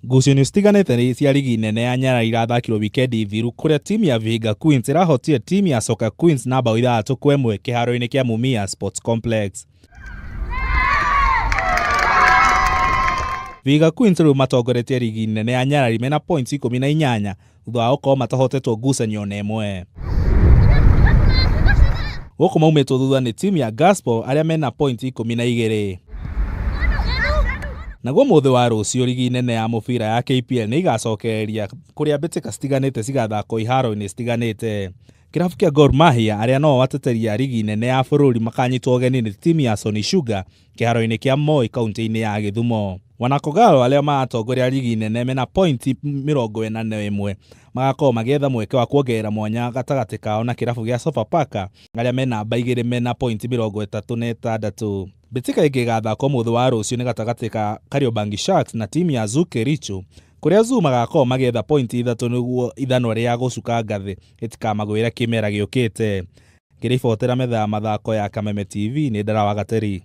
Ngucanio citiganĩte cia rigi nene ya Nyarari irathakirwo wikendi thiru kũrĩa timu ya Vihiga Queens ĩrahotire timu ya Soka Queens na bao 6-1 kĩharo-inĩ kĩa Mumia Sports Complex. Vihiga Queens rĩu matongoretie rigi nene ya Nyarari mena points 18 thutha wa gũkorwo matahotetwo ngucanio ona ĩmwe. Gũkũ maumĩtwo thutha nĩ timu ya Gospel arĩa mena points 12. Naguo mũthĩ wa rũciũ rigi nene ya mũbira ya KPL nĩ igacokereria kũrĩa mbĩtĩka citiganĩte cigathakwo iharo-inĩ citiganĩte. Kĩrabu kĩa Gor Mahia arĩa no ateteri a rigi nene ya bũrũri makanyitwo ũgeni nĩ timu ya Sony Sugar kĩharo-inĩ kĩa Moi kaunti-inĩ ya Gĩthumo. Wanakogalo arĩa maratongoria rigi nene mena pointi 41 magakorwo magĩetha mweke wa kuongerera mwanya gatagatĩ kao na kĩrabu gĩa Sofapaka arĩa me namba 2 mena pointi 36. Mbĩtĩka ĩngĩ ĩgathakwo mũthĩ wa rũciũ nĩ gatagatĩ ka Kariobangi Sharks na timu ya Zoo Kericho kũrĩa Zoo magakorwo magĩetha pointi 3 nĩguo ithanwa rĩa gũcuka ngathĩ rĩtikamagwĩre kĩmera gĩũkĩte. Ngĩribotera metha ya mathako ya Kameme TV nĩ Ndara wa Gateri.